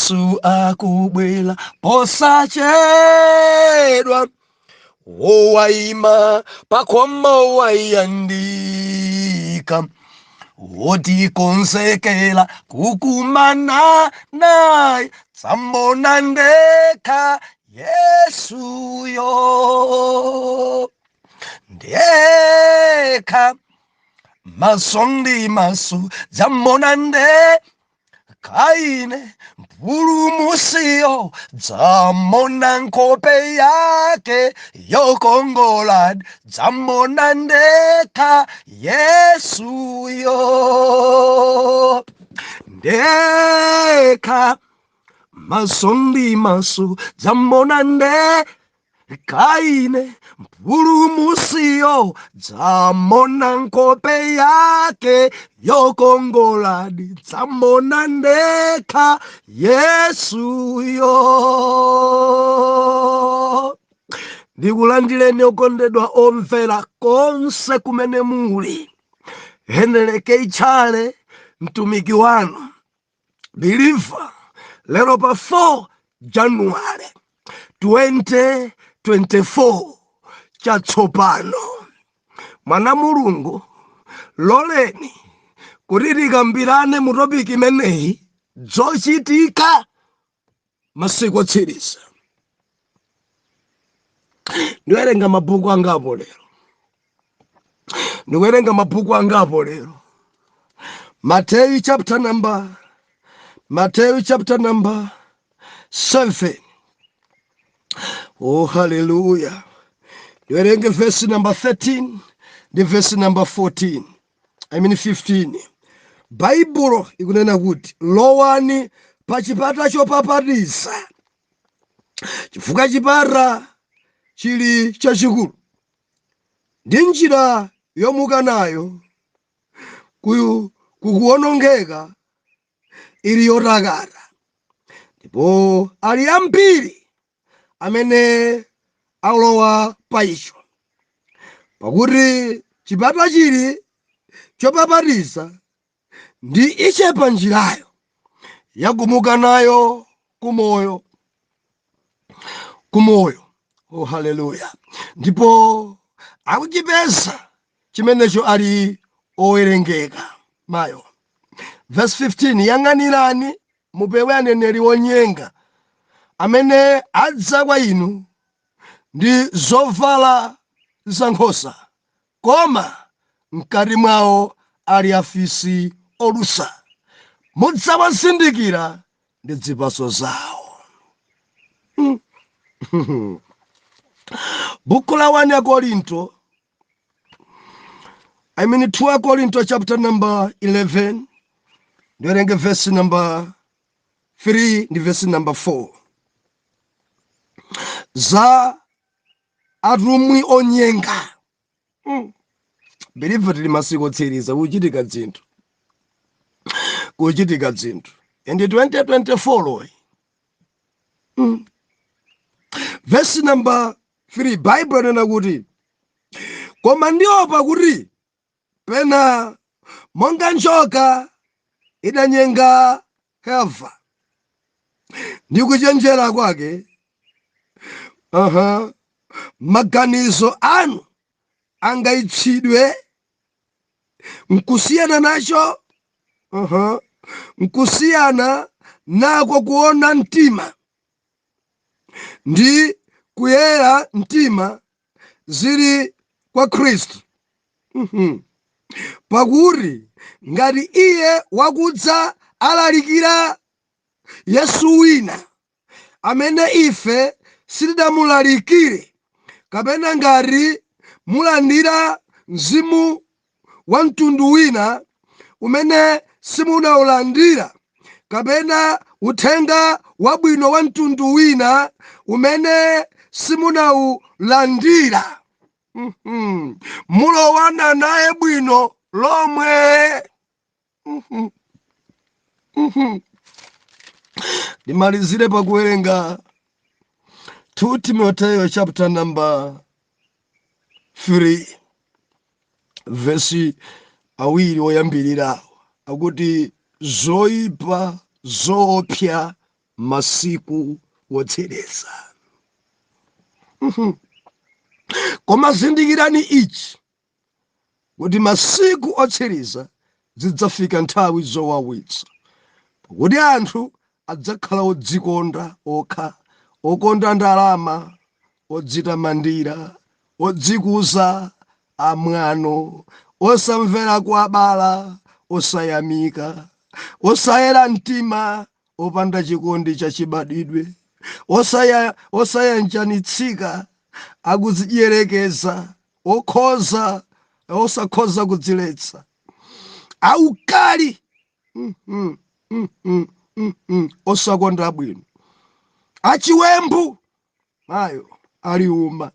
Yesu akubwera posachedwa, wowaima pakhomo wayandika, wotikonzekela kukumana naye, dzamona ndekha Yesuyo ndekha, maso ndi maso dzamona ndekha ine Mpulumusiyo, dzamona nkhope yake yokongola, dzamona ndekha Yesuyo ndekha, maso ndi maso dzamona ndekha ine Mpulumusiyo, dzamona nkhope yake yokongola, dzamona ndekha Yesuyo. Ndikulandireni okondedwa omvera konse kumene muli. Henry K. Chale mtumiki wanu believer, lero pa 4 January 2024 chatsopano. Mwana Mulungu, loleni kuti tikambirane mu topic imeneyi, zochitika masiku otsiriza. Ndiwerenga mabhuku angapo lero, ndikuwerenga mabhuku angapo lero. Matthew chapter number 7. Oh, hallelujah! Ndiwerenge verse number 13 ndi verse number 14, I mean 15. Baibulo ikunena kuti, "Lowani pa chipata chopapatiza, chifukwa chipata chili chachikulu ndi njira yomuka nayo kukuwonongeka ili yotakata, ndipo ali ambiri amene alowa pa icho. Pakuti chipata chili chopapatiza ndi ichepa njirayo yakumuka nayo kumoyo, kumoyo." Oh, haleluya! "Ndipo akuchipeza chimenecho ali owerengeka." Mayo, verse 15: "Yang'anirani mupewe aneneri onyenga amene adza kwa inu ndi zovala zankhosa, koma mkati mwawo ali afisi olusa. Mudzawazindikira ndi zipatso zawo." Buku la 1 ya Korinto, I mean 2 Korinto chapter number 11, ndiwerenge verse number 3 ndi verse number 4, za atumwi onyenga. Believer, tili masiku otsiriza, kuchitika zinthu, kuchitika zinthu and 2024 loyi. Verse number 3, Bible inena kuti, "Koma ndiopa kuti pena monga njoka idanyenga Heva ndi kuchenjera kwake, maganizo anu angayipsidwe nkusiyana nacho, nkusiyana nako kuona mtima ndi kuyera mtima zili kwa Khristu. Pakuti ngati iye wakudza alalikira Yesu wina amene ife sitidamulalikire, kapena ngati mulandira mzimu wa mtundu wina umene simunawulandira, kapena uthenga wabwino wa mtundu wina umene simunawulandira, mulowana naye bwino lomwe." Ndimalizire pakuwerenga 2 Timoteyo chapter number 3, vesi awiri oyambirirawo, akuti zoyipa zoopsa. Masiku wotsiriza. Koma zindikirani ichi, kuti masiku otsiriza zidzafika nthawi zowawitsa, pakuti anthu adzakhala odzikonda okha, okonda ndalama, odzitamandira, odzikuza, amwano, osamvera kuabala, osayamika, osayera mtima, opanda chikondi chachibadwidwe, osayanjanitsika, akudziyerekeza, okhoza, osakhoza kudziletsa, aukali, osakonda bwino, achiwembu, mayo aliuma.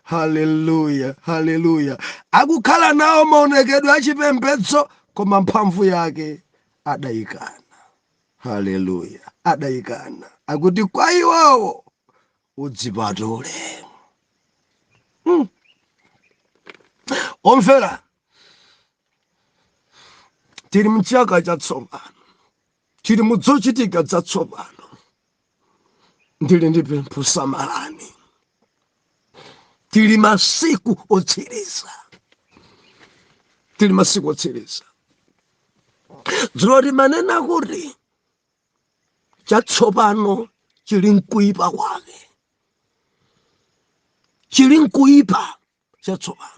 Haleluya, haleluya. Akukhala nawo maonekedwe achipembedzo, koma mphamvu yake adayikana. Haleluya, adayikana. Akuti kwa iwowo udzipatule. Omvera, tili mchaka chatsopano, tili mudzochitika zatsopano. Ndili ndi pempho, samalani. Tili masiku otsiriza, tili masiku otsiriza. Dzulo timanena kuti chatsopano chili nkuipa kwake, chili nkuipa chatsopano.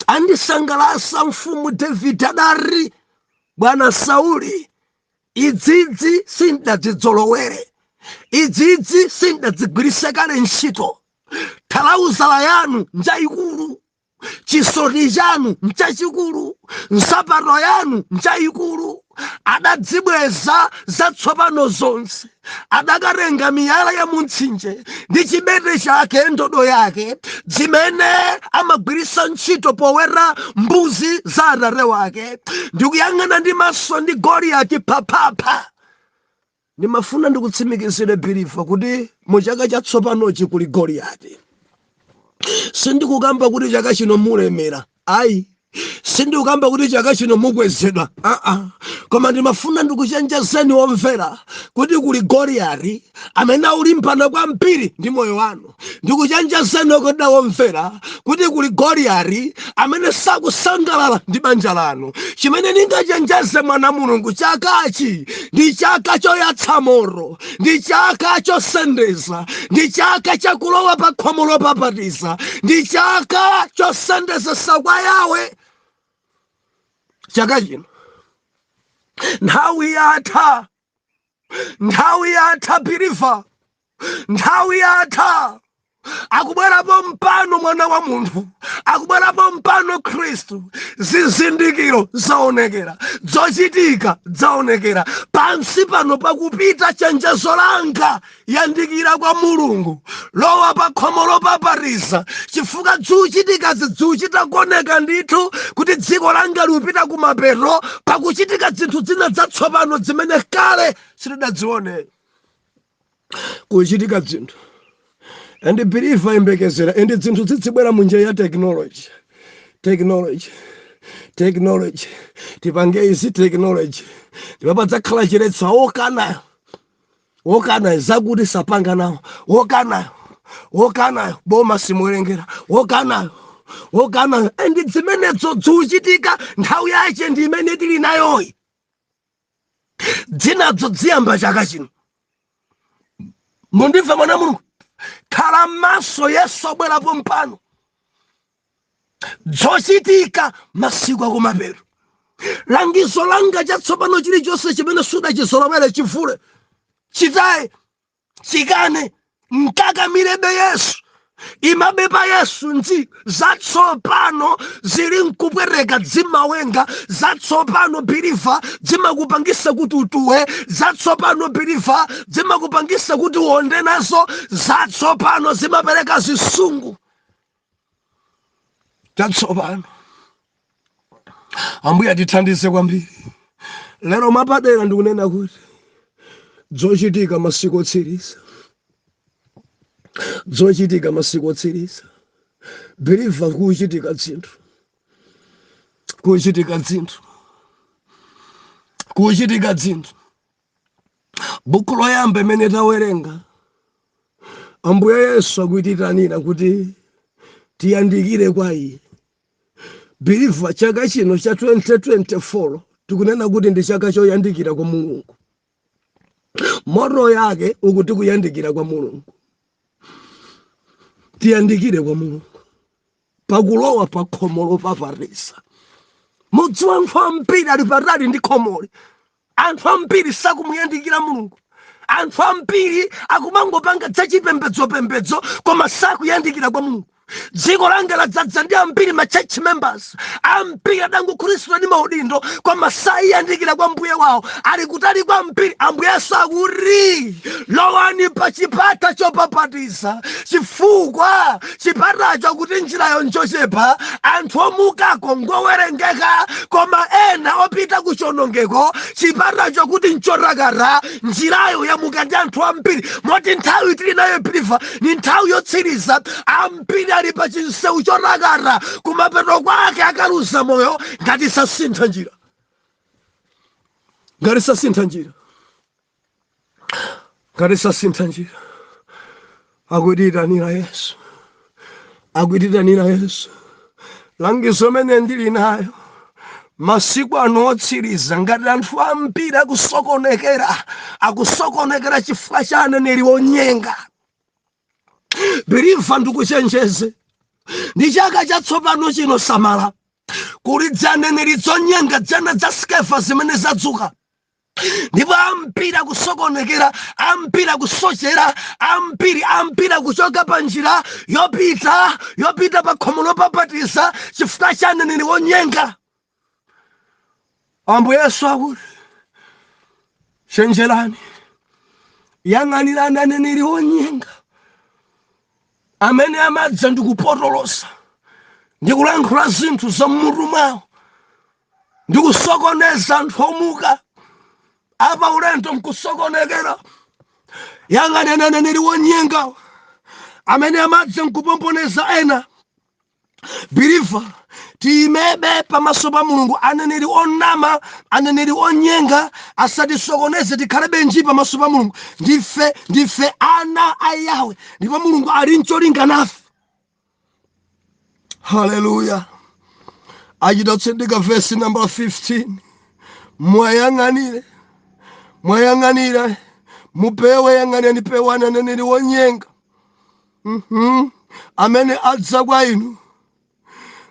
Andisangalasa mfumu David adari, bwana Sauli, idzidzi sindadzidzolowere, idzidzi sindadzigwirise kale ntchito. Thalauzala yanu njayikulu, chisoti chanu nchachikulu, nsapato yanu njayikulu. Adadzibweza zatsopano zonse, adakatenga miyala ya mumtsinje ndi chibete chake, ndodo yake, zimene amagwirisa ntchito poweta mbuzi za atate wake, ndikuyang'ana ndi maso ndi Goliyati phaphapha. Ndimafuna ndikutsimikizire believer kuti mu chaka chatsopanochi kuli Goliyati. Sindikukamba kuti chaka chino mulemera, ayi. Sindikukamba kuti chaka chino mukwezedwa, aa. Koma ndimafuna ndikuchenjezeni omvera kuti kuli Goliyati amene aulimbana kwambiri ndi moyo wanu. Ndikuchenjezeni okondedwa omvera kuti kuli Goliyati amene sakusangalala ndi banja lanu. Chimene ndingachenjeze mwana Mulungu, chakachi ndi chaka choyatsa moto, ndi chaka chosendeza, ndi chaka chakulowa pa khomo lopapatiza, ndi chaka chosendezesa kwa Yawe. Chaka chino nthawi yatha, nthawi yatha believer, nthawi yatha. Akubwerapo mpano mwana wa munthu, akubwerapo mpano Khristu. Zizindikiro zaonekera, zochitika zaonekera pansi pano. Pakupita chenjezo langa, yandikira kwa Mulungu, lowa pa khomo lopapatiza, chifukwa zikuchitika zikuchita kuoneka ndithu kuti dziko langa likupita kumapeto. Pakuchitika zinthu zina zatsopano zimene kale sitidazione kuchitika zinthu. And believer, yembekezera, and zinthu zizibwera munjira ya technology, technology, technology. Tipange izi, technology. Ndipo padzakhala chiletso. Wokanayo, wokanayo zakuti sapanga nawo, wokanayo, wokanayo boma simuwerengera, wokanayo, wokanayo. And zimenezo zikuchitika, nthawi yache ndi imene tili nayoyi. Dzinadzo ziyamba chaka chino. Mundimva mwana Mulungu? Khala maso, Yesu abwerapo mpano. Zochitika masiku akumapeto. Langizo langa, chatsopano chilichonse chimene sudachizolowere, chivule, chitaye, chikane, mkakamilebe Yesu, imabe pa Yesu. Nji zatsopano zili nkupwereka, zimawenga. Zatsopano believer zimakupangisa kuti utuwe. Zatsopano believer zimakupangisa kuti uonde nazo. Zatsopano zimapereka zisungu. Chatsopano, Ambuye atithandize kwambiri. Lero mwapadera ndikunena kuti zochitika masiku otsiriza, zochitika masiku otsiriza believer, kuchitika zinthu, kuchitika zinthu, Kuchitika dzinthu. Buku loyamba imene tawerenga, Ambuye Yesu akutitanira kuti tiyandikire kwa iye. Believer, chaka chino cha 2024 tikunena kuti ndi chaka choyandikira kwa Mulungu. Motto yake ukuti kuyandikira kwa Mulungu. Tiyandikire kwa Mulungu pakulowa pa khomo lopapatiza. Mudziwa, anthu ambiri ali patali ndi khomoli. Anthu ambiri sakumuyandikira Mulungu. Anthu ambiri akumangopanga zachipembedzopembedzo koma sakuyandikira kwa Mulungu. Dziko langa ladzadza ndi ambiri ma church members. Ambiri adangokhristu ndi maudindo koma sayandikira kwa Mbuye wawo, ali kutali kwambiri. Ambuye Yesu akuti, "Lowani pa chipata chopapatiza, chifukwa chipatacho kuti njirayo njochepa, anthu omukako ngowerengeka, koma ena opita kuchonongeko chipatacho kuti nchotakata, njirayo yamuka ndi anthu ambiri." Moti nthawi tili nayo, believer, ni nthawi yotsiriza. Ambiri ali pa chinsewu chotakata, kumapeto kwake akaluza moyo ngati sasintha njira, ngati sasintha njira, ngati sasintha njira. Akutitanira Yesu, akutitanira Yesu. Langizo mene ndili nayo masiku ano otsiriza, ngati anthu ambiri akusokonekera, akusokonekera chifukwa cha aneneri onyenga. Believer, ndikuchenjeze, ndi chaka chatsopano chino, samala. Kuli dzaneneri zonyenga, dzana za Skefa zimene zadzuka, ndipo ambiri akusokonekera, ambiri akusochera, ambiri akuchoka pa njira yopita pa khomo lopapatiza chifukwa cha aneneri onyenga. Ambuye Yesu akuti, "Chenjerani, yang'anirani aneneri onyenga amene amadza ndi kupotolosa ndi kulankhula zinthu za mmutu mwawo ndi kusokoneza anthu omuka apa ulendo nkusokonekera. Yang'anani aneneri wonyenga amene amadza nkupomponeza ena." Believer, tiyimebe pamaso pa Mulungu. Aneneri onama, aneneri onyenga asatisokoneze. Tikhalebe nji pamaso pa Mulungu. Ndife ana a Yawe, ndipo Mulungu ali ncholinga nafe. Haleluya! Achitatsindika vesi namba 15: "Mwayang'anire, mwayang'anire, mupewe, yang'anirani, pewani aneneri wonyenga amene adza kwa inu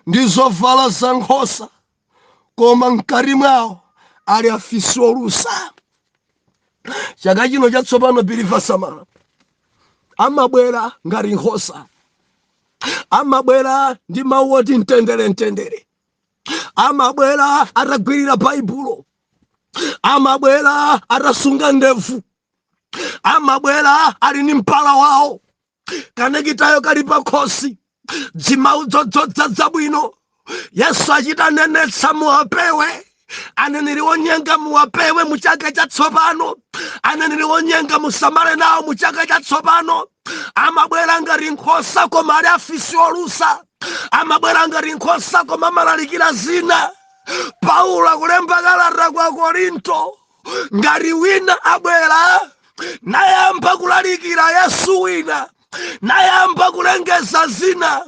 ndi zovala za nkhosa, koma mkati mwawo ali afisi olusa." Chaka chino chatsopano, believer, samala. Amabwera ngati nkhosa, amabwera ndi mawu oti mtendere, mtendere, amabwera atagwirira Baibulo, amabwera atasunga ndevu, amabwera ali ndi mpala wawo, kanekitayo kali pakhosi, dzimawu dzodzodza zabwino. Yesu achitanenetsa, "Muwapewe aneneri onyenga, muwapewe mu chaka chatsopano. Aneneri onyenga musamale nawo mu chaka chatsopano. Amabwera ngati nkhosa koma ali afisi olusa. Amabwera ngati nkhosa koma amalalikira zina." Paulo akulemba kalata kwa Korinto: "Ngati wina abwera nayamba kulalikira Yesu wina, nayamba kulengeza zina,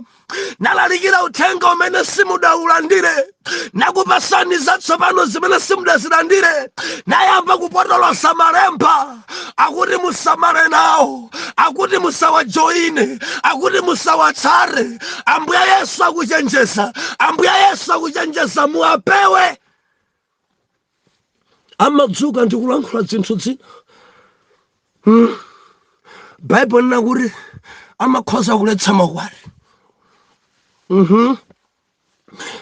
nalalikira uthenga umene simudaulandire, nakupasani zatsopano zimene simudazilandire, nayamba kupotolosa malemba," akuti musamale nawo, akuti musawajoyine, akuti musawatsate. Ambuye Yesu akuchenjeza, Ambuye Yesu akuchenjeza, muwapewe. Amadzuka ndi kulankhula zinthu zina. Baibulo lina kuti amakhoza kuletsa makwati.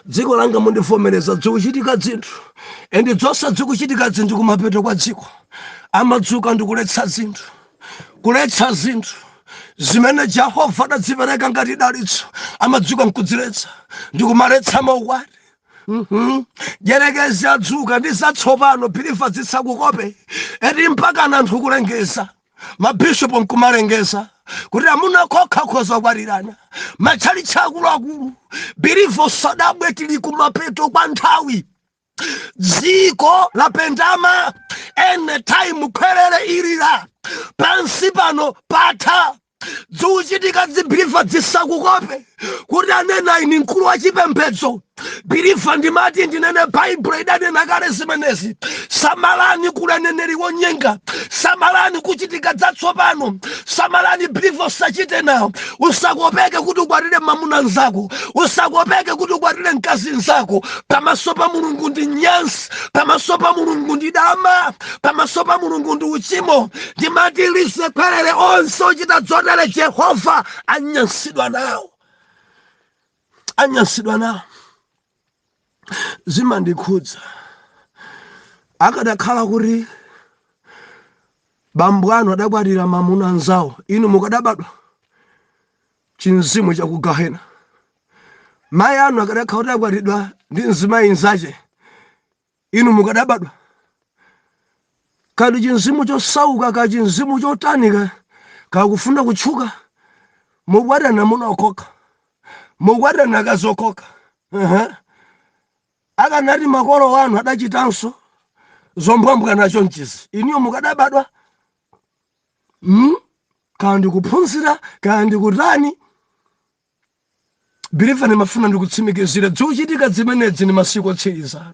Dziko langa, mundivomereza, zikuchitika zinthu, and zonse zikuchitika zinthu kumapeto kwa dziko. Amadzuka ndi kuletsa zinthu, kuletsa zinthu zimene Jehova adazipereka ngati dalitso. Amadzuka nkudziletsa ndi kumaletsa maukwati. Jerekezi adzuka ndi zatsopano. Believer, zisakukope eti. Mpaka anthu kulengeza, mabishopu nkumalengeza kuti amuna kokha khoza kukwatirana, matchalitchi akuluakulu. Believer, usadabwe, tili kumapeto kwa nthawi. Dziko lapendama, anytime khwerere ilira, pansi pano patha. Zikuchitika, believer, zisakukope kuti anena ini mkulu wa chipembedzo. Believer, ndimati ndinene, Baibulo idanena kale zimenezi. Samalani, kuli aneneri wonyenga. Samalani, kuchitika zatsopano. Samalani, believer, usachite nawo. Usakopeke kuti ukwatire mamuna nzako, usakopeke kuti ukwatire mkazi nzako. Pamaso pa Mulungu ndi nyansi, pamaso pa Mulungu ndi dama, pamaso pa Mulungu ndi uchimo. Ndimati lisekwerere, onse ochita zotere Jehova anyansidwa nawo, anyansidwa nawo. Zimandikhudza, akadakhala kuti bambo anu adakwatira mamuna anzawo, inu mukadabadwa? Chinzimu chakugahena. Mayi anu akadakhala kuti akwatidwa ndi mzimayi nzache, inu mukadabadwa? Kali chinzimu chosauka, ka chinzimu chotanika, kakufuna kutchuka. Mukwatana munokoka, mukwatana kazokoka. Akanati makolo wanu adachitanso zombwambwana chonchizi, iniyo mukadabadwa? Kaya ndikuphunzira, kaya ndikutani, believer, ndimafuna ndikutsimikizira, zikuchitika zimenezi ni masiku otsiriza.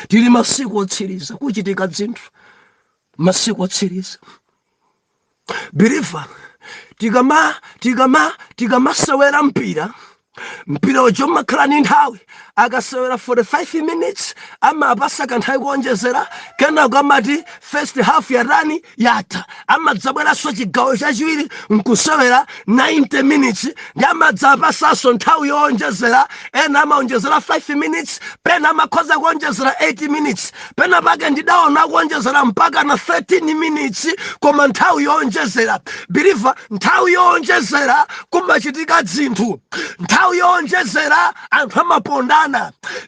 Tili masiku otsiriza, kuchitika zinthu masiku otsiriza. Believer, tikamasewera mpira, mpira uja umakhala ni nthawi. Akasewera 45 minutes, amapasa kanthawi kuonjezera, kenako amati first half yatani? Yatha. Amadzabweranso chigawo chachiwiri nkusewera 90 minutes, ndi amadzapasanso nthawi yowonjezera. Ena amaonjezera 5 minutes, pena amakhoza kuonjezera 8 minutes, pena pake ndidaona kuonjezera mpaka na 13 minutes. Koma nthawi yowonjezera, believer, nthawi yowonjezera kumachitika zinthu. Nthawi yowonjezera anthu amapondana.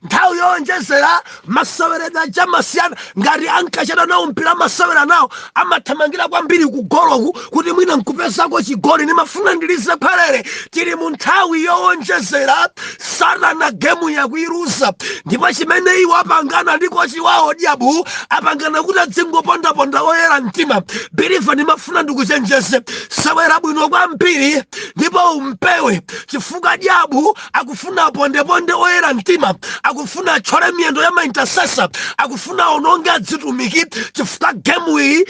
Nthawi yowonjezera maseweredwe aja amasiyana. Ngati ankachita nawo mpira, amasewera nawo, amathamangira kwambiri ku goloku kuti mwina nkupezako chigoli. Nimafuna ndilize khwerere, tili mu nthawi yowonjezera. Satana game yakuiluza, ndipo chimene iwo apangana ndi kochi wawo diabu, apangana kuti adzingopondaponda oyera mtima. Believer, ndimafuna ndikuchenjeze, sewera bwino kwambiri ndipo umpewe, chifukwa diabu akufuna apondeponde oyera mtima, akufuna atchole miyendo ya ma intercessor, akufuna aononge adzitumiki, chifukwa game iyi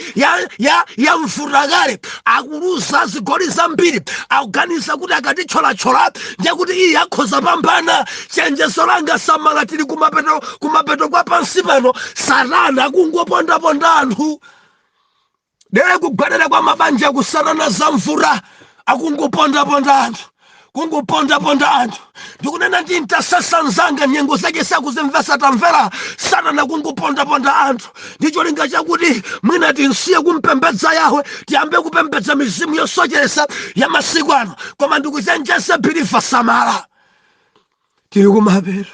ya mfutakale akuluza zigoli zambiri. Akuganiza kuti akatithyolathyola ndiye kuti iyi akhoza pambana. Chenjezo langa, samala, tili kumapeto, kumapeto kwa pansi pano. Satana akungopondaponda anthu dere, kugwadira kwa mabanja kusatana za mvura, akungopondaponda anthu, kungopondaponda anthu. Ndikunena ndi intercessor nzanga, nyengo zake sakuzimvesa. Tamvera, Satana kungopondaponda anthu ndi cholinga chakuti mwina tinsiye kumpembedza Yahwe, tiyambe kupembedza mizimu yosocheresa ya masiku ano. Koma ndikuchenjese, believer, samala, tili kumapeto.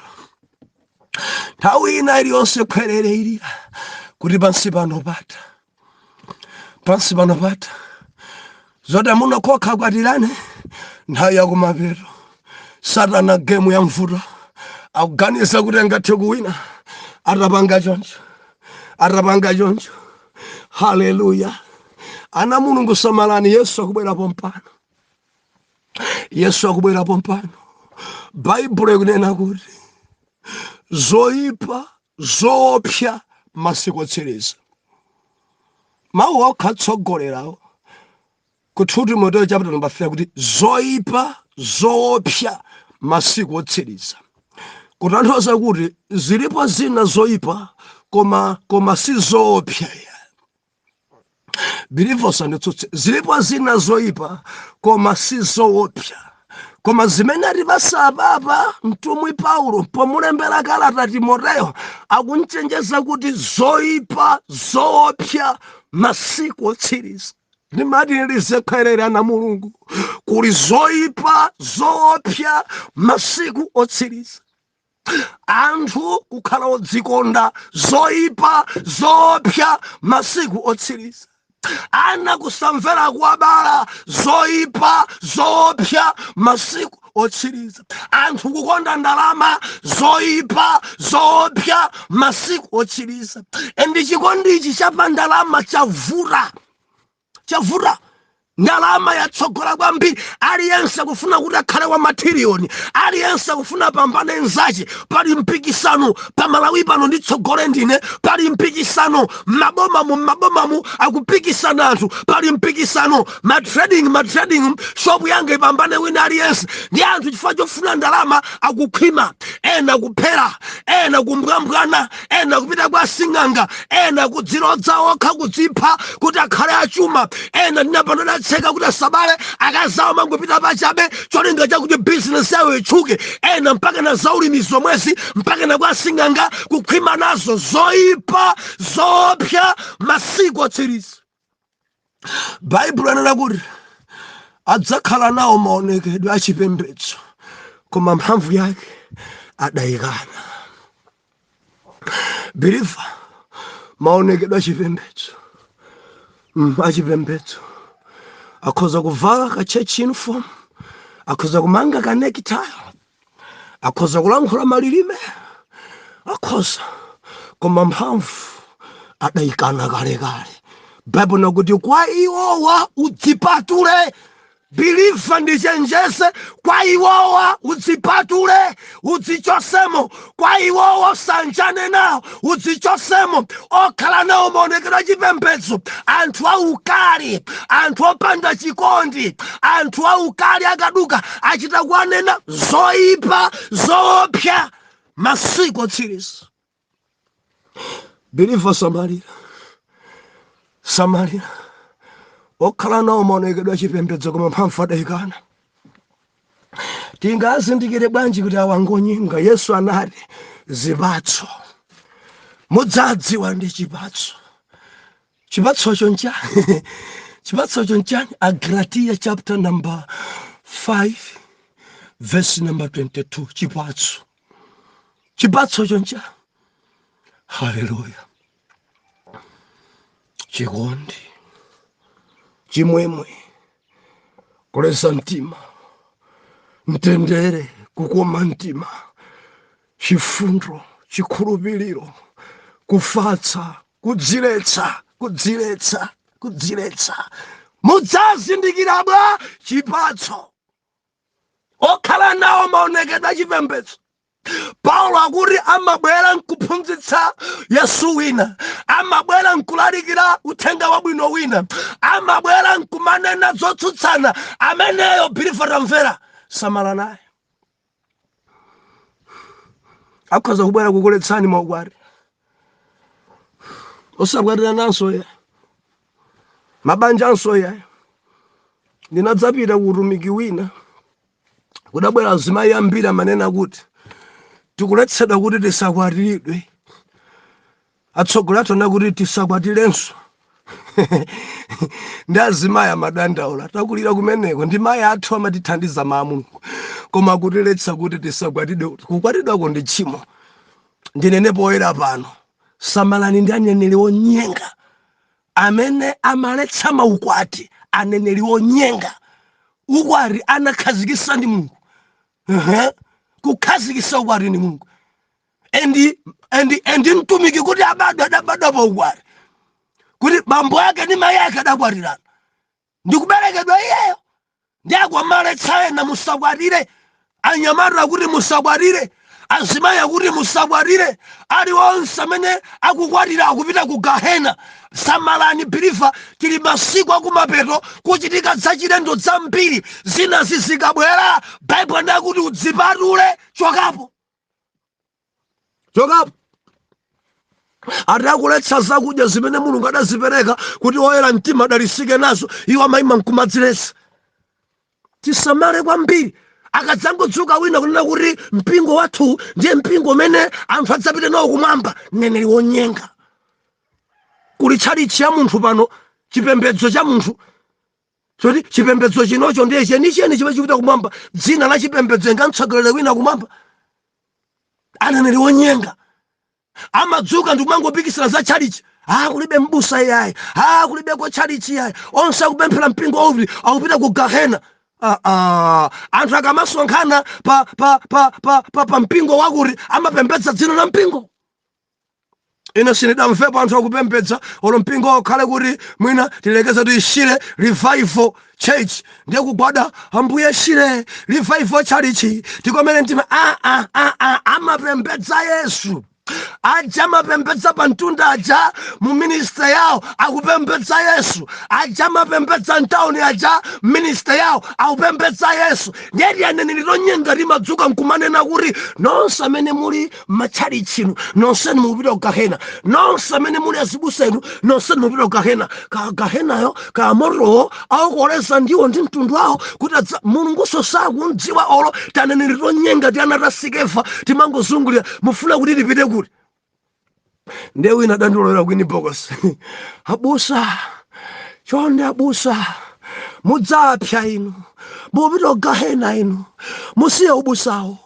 Nthawi ina iliyonse khwerere ilira kuti pansi pano patha, pansi pano patha. Zoti amuna kokha kwatirane, nthawi yakumapeto. Satana game ya mvuto, akuganiza kuti angathe kuwina atapanga choncho, atapanga choncho. Haleluya! Ana Mulungu, samalani, Yesu akubwerapo mpano, Yesu akubwerapo mpano. Baibulo ikunena kuti zoyipa zoopsa masiku otsiriza. Mawu okha atsogolerawo ku 2 Timoteyo chapter number 3 kuti zoyipa zoopsa masiku otsiriza, kutanthauza kuti zilipo zina zoyipa koma si zoopsa. Believers, anditsutse, zilipo zina zoyipa koma si zoopsa. Koma zimene atipasa apapa mtumwi Paulo pomulembera kalata Timoteyo, akunchenjeza kuti zoyipa zoopsa masiku otsiriza. Ndimati ndizekwerera na Mulungu, kuli zoyipa zoopsa masiku otsiriza. Anthu kukhala odzikonda, zoyipa zoopsa masiku otsiriza. Ana kusamvera kuwabala zoyipa zoopsa masiku otsiriza. Anthu kukonda ndalama, zoyipa zoopsa masiku otsiriza. And chikondichi chapa ndalama chavuta, chavuta. Ndalama yatsogola kwambiri. Aliyense akufuna kuti akhale wa matiriyoni, aliyense akufuna apambane nzache. Pali mpikisano pamalawi pano, nditsogole ndine. Pali mpikisano m'mabomamu, m'mabomamu akupikisana anthu. Pali mpikisano ma trading shop yanga ipambane wina aliyense. Ndi anthu chifukwa chofuna ndalama akukhwima, ena kuphera, ena kumbwambwana, ena kupita kwa sing'anga, ena kudzilodza okha, kudzipha kuti akhale achuma. Ena ndinapano adatseka kuti asabale akazawo, mangopita pachabe, cholinga chakuti bizinesi yawo itchuke. Ena mpaka na zaulimi zomwezi, mpaka na kwa sing'anga, kukhwima nazo. Zoyipa zoopsa masiku otsiriza. Baibulo anena kuti adzakhala nawo maonekedwe achipembedzo, koma mphamvu yake adayikana. Believer, maonekedwe achipembedzo, achipembedzo, akhoza kuvala ka church uniform, akhoza kumanga ka necktie, akhoza kulankhula malilime, akhoza, koma mphamvu adayikana kalekale. Baibulo nakuti kwa iwowa udzipatule. Believer, ndichenjeze, kwa iwowa udzipatule, udzichosemo. Kwa iwowa usanjane nawo, udzichosemo. Okhala nawo maonekedwe achipembedzo, anthu aukali, anthu opanda chikondi, anthu aukali, akaduka achita kuwanena. Zoyipa zoopsa masiku otsiriza. Believer, samalira, samalira. Okhala nawo maonekedwe achipembedzo, koma mphamvu adayikana. Tingazindikire bwanji kuti awangonyenga? Yesu anati zipatso, mudzadziwa ndi chipatso. Chipatsocho nchani? Chipatsocho nchani? Agalatiya chapter number 5 verse number 22. Chipatso, chipatsocho nchani? Haleluya! Chikondi, chimwemwe, kuleza mtima, mtendere, kukoma mtima, chifundo, chikhulupiriro, kufatsa, kudziletsa, kudziletsa, kudziletsa. Mudzazindikira bwa chipatso. Okhala nawo maonekedwe achipembedzo, Paulo akuti amabwera nkuphunzitsa Yesu wina, amabwera nkulalikira uthenga wabwino wina, amabwera nkumanena zotsutsana. Ameneyo, believer, tamvera, samala naye. Akhoza kubwera kukuletsani maukwati, osakwatira nanso ya mabanja anso ya. Ndinadzapita ku utumiki wina, kudabwera azimayi ambiri, amanena kuti tikuletsedwa kuti tisakwatiridwe. Atsogoleri athu anena kuti tisakwatirenso. Ndi azimayi amadandaula, takulira kumeneko ndi mayi athu, amatithandiza mawu a Mulungu, koma kutiletsa kuti tisakwatidwe, kukwatidwako ndi tchimo. Ndinene poyera pano, samalani ndi aneneri onyenga amene amaletsa maukwati. Aneneri onyenga. Ukwati anakhazikisa ndi Mulungu. Kukhazikisa ukwati ndi Mulungu. And mtumiki kuti abadwa, adabadwa pa ukwati, kuti bambo ake ndi mayi ake adakwatirana ndikuberekedwa iyeyo. Ndi akwamaletsa ena musakwatire, anyamata akuti musakwatire, azimayi akuti musakwatire, aliwonse amene akukwatira akupita ku gahena. Samalani, believer. Tili masiku akumapeto, kuchitika zachilendo zambiri. Zina zizikabwera, Baibulo ndakuti udzipatule, chokapo, chokapo. Atakuletsa zakudya zimene Mulungu adazipereka kuti oyera mtima adalisike nazo, iwo amayima nkumadziletsa. Tisamale kwambiri. Akadzangodzuka wina kunena kuti mpingo wathu ndiye mpingo umene anthu adzapite nawo kumwamba, mneneri wonyenga. Kuli tchalitchi ya munthu pano, chipembedzo cha munthu, choti chipembedzo chinocho ndiye chenicheni chimene chipita kumwamba. Dzina la chipembedzo ingamtsogolere wina kumwamba? Aneneri wonyenga amadzuka ndikumangopikisana za tchalitchi. Ah, kulibe mbusa iyayi. Ah, kulibe kotchalichi iyayi. Onse akupemphera mpingo uvi akupita ku gahena. Ah, ah. Anthu akamasonkhana pa mpingo wakuti amapembedza dzina la mpingo. Ine sindidamvepo anthu akupembedza olo mpingo ukhale kuti mwina tilekeze kuti Shire Revival Church, ndiye kugwada, "Ambuye, Shire Revival Church, tikomere mtima." Ah, ah, ah, ah. Amapembedza Yesu aja amapembedza pa mtunda aja mu ministry yawo akupembedza Yesu, aja amapembedza mtawuni aja ministry yawo akupembedza Yesu. Ndiye aneneri tonyenga timadzuka nkumanena kuti nonse amene muli matchalichinu, nonsenu mukupita ku gahena, nonse amene muli azibusa inu, nonsenu mukupita ku gahena. Ka gahenayo ka motowo aukoleza ndiwo ndi mtundu wawo kuti Mulunguso sakundziwa. Olo taneneri tonyenga ti ana ta Sikefa timangozungulira, mufuna kuti tipite kuti? Ndiye wina adandilowera ku inbox, "Abusa, chonde abusa, mudzapya inu, mupita ku gahena inu, musiye ubusawo,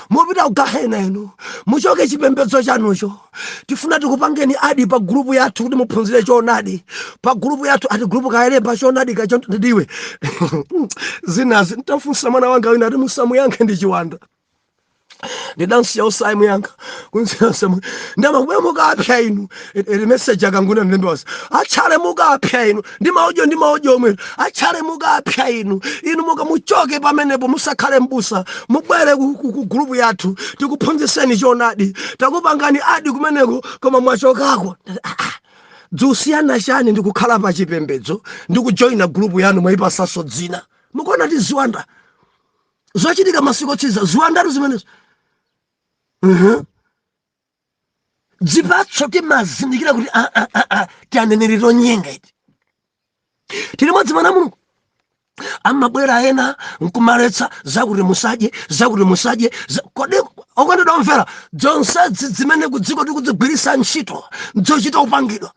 mupita ku gahena inu, muchoke chipembedzo chanucho. Tifuna tikupangeni add pa group yathu kuti muphunzire choonadi pa group yathu." Ati group kayelemba choonadi kacho ndiwe zinazi. Ntafunsa mwana wanga wina ati musamuyankhe, ndi chiwanda. Ndidansiya usamuyankha kunsiya. Ndamakube mukapya inu. Eri message akanguna ndilembewasa, "Atchale, mukapya inu." Ndi maaudio, ndi maaudio omwe, "Atchale, mukapya inu, inu mukamuchoke pamenepo, musakhale mbusa, mubwere ku group yathu tikuphunzitseni choonadi. Takupangani add kumeneko koma mwachokako." Ah, ah. Dziusiyana chani ndikukhala pa chipembedzo ndikujoyina group yanu mwayipasaso dzina? Mukuona ti ziwanda zochitika masiku otsiriza, ziwandatu zimenezo. Dzipatso timazindikira kuti ah, ah, ah, ah, tianeneri tonyenga iti tili modzi. Mwana Mulungu amabwera ena nkumaletsa zakuti musadye, zakuti musadye. Kodi okondedwa omvera, zonsezi zimene kudziko tikudzigwiritsa ntchito nzochita kupangidwa?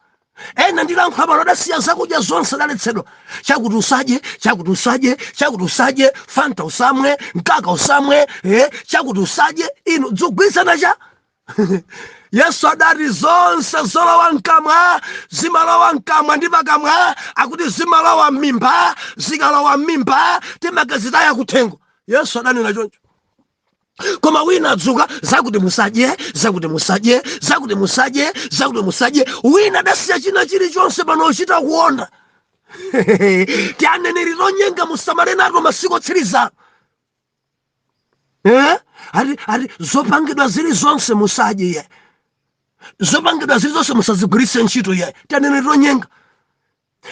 Ena ndilankhula pano adasiya zakudya zonse adaletsedwa, chakuti usadye, chakuti usadye, chakuti usadye, Fanta usamwe, mkaka usamwe, chakuti usadye. Inu dzigwirizana cha Yesu adati zonse zolowa mkamwa zimalowa mkamwa ndi pakamwa, akuti zimalowa m'mimba, zikalowa m'mimba timakazitaya kuthengo. Yesu adanena choncho. Koma wina adzuka, zakuti musadye, zakuti musadye, zakuti musadye, zakuti musadye. Wina adasiya china chilichonse pano ochita kuonda. Tianeneri tonyenga, musamale nato masiku otsiriza. Eh? Ati zopangidwa zili zonse musadye iye, zopangidwa zili zonse musazigwiritse ntchito iye. Tianeneri tonyenga.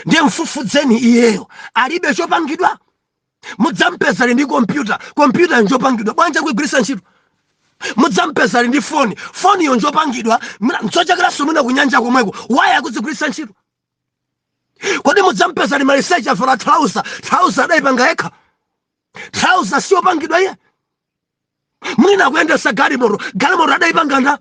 Ndiye mfufudzeni iyeyo, alibe chopangidwa? Mudzampeza ali ndi kompyuta. Kompyuta njopangidwa, bwanji akuigwiritsa ntchito? Mudzampeza ali ndi foni. Foniyo njopangidwa, nzochekeranso mwina kunyanja komweko, waya akuzigwiritsa ntchito? Kodi mudzampeza ali maliseche, avala trouser. Trouser adayipanga yekha? Trouser siyopangidwa iye? Mwina akuyendesa galimoto. Galimoto adayipanga nda?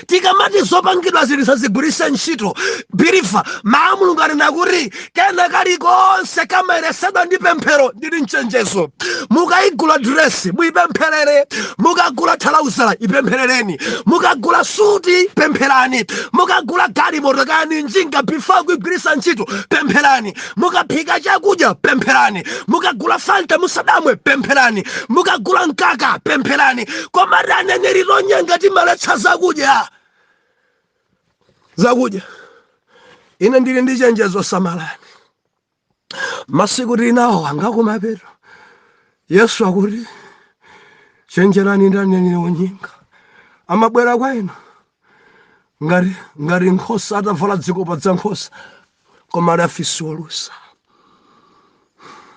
Tikamati zopangidwa zili sazigwiritse ntchito, believer, mawu Mulungu anena kuti kena kalikonse kamayeresedwa ndi pemphero. Ndili mchenjezo, mukayigula dresi muyipempherere, mukagula thalauzala ipempherereni, mukagula suti pempherani, mukagula galimoto kani njinga, before kuigwiritsa ntchito pempherani, mukaphika chakudya pempherani, mukagula Fanta musadamwe pempherani, mukagula mkaka pempherani. Koma aneneri tonyenga timaletsa zakudya, zakudya. Ine ndili ndi chenjezo, samalani masiku tili nawo angakumapeto. Yesu akuti chenjerani ndi aneneri onyenga, amabwera kwa inu ngati nkhosa, atavala zikopa za nkhosa, koma ali afisi olusa.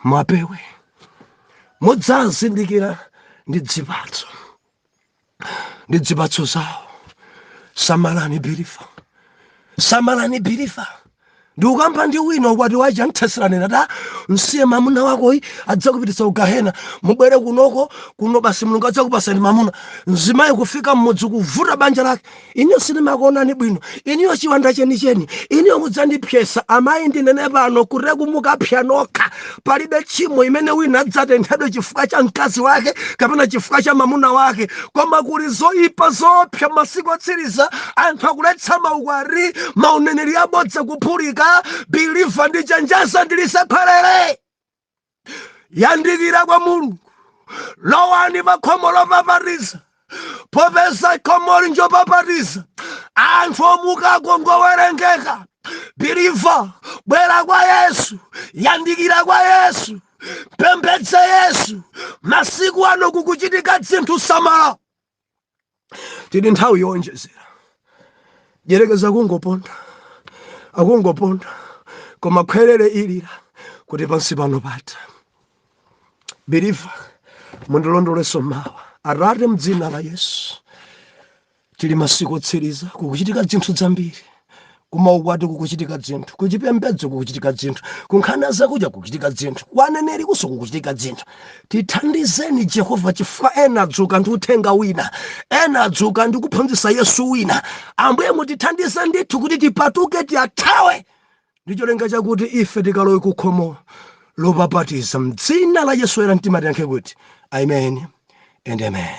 Mwapewe, mudzazindikira ndi zipatso, ndi zipatso zawo. Samalani believer, samalani believer. Ndikukamba ndi wina ukwati wacha mtheserani nata, "Msiye mamuna wakoyi, adzakupititsa ku gahena. Mubwere kunoko kuno basi, Mulungu adzakupasani mamuna." Mzimayi kufika mmudzi kuvuta banja lake, "Iniyo sindimakuonani bwino, iniyo chiwanda chenicheni, iniyo mudzandipyesa." Amayi, ndinene pano kuti kumukapya nokha. Palibe tchimo imene wina adzatenthedwe chifukwa cha mkazi wake kapena chifukwa cha mamuna wake, koma kuli zoyipa zoopsa masiku otsiriza. Anthu akuletsa maukwati, mauneneri abodza kuphulika. Believer, ndichenjeza, ndilisakhwerere. Yandikira kwa Mulungu, lowani pa khomo lopapatiza, popeza khomoli njopapatiza, anthu omukako ngowerengeka. Believer, bwera kwa Yesu, yandikira kwa Yesu, pembedze Yesu. Masiku ano kukuchitika zinthu, samala. Tili nthawi yowonjezera. Jerekeza kungoponda, akungoponda, koma khwerere ilira kuti pansi pano patha. Believer, mundilondolenso mawa. Atate, mdzina la Yesu, tili masiku otsiriza, kukuchitika zinthu zambiri. Kumaukwati kukuchitika zinthu, kuchipembedzo kukuchitika zinthu, kunkhani zakudya kukuchitika zinthu, kwaneneri kuso kukuchitika zinthu. Tithandizeni Jehova, chifukwa ena adzuka ndi uthenga wina, ena adzuka ndi kuphunzitsa Yesu wina. Ambuye, mutithandize ndithu kuti tipatuke, tiyathawe ndi cholinga chakuti ife tikalowe kukhomo lopapatiza. Mdzina la Yesu era mtima tiyankhe kuti amen and amen.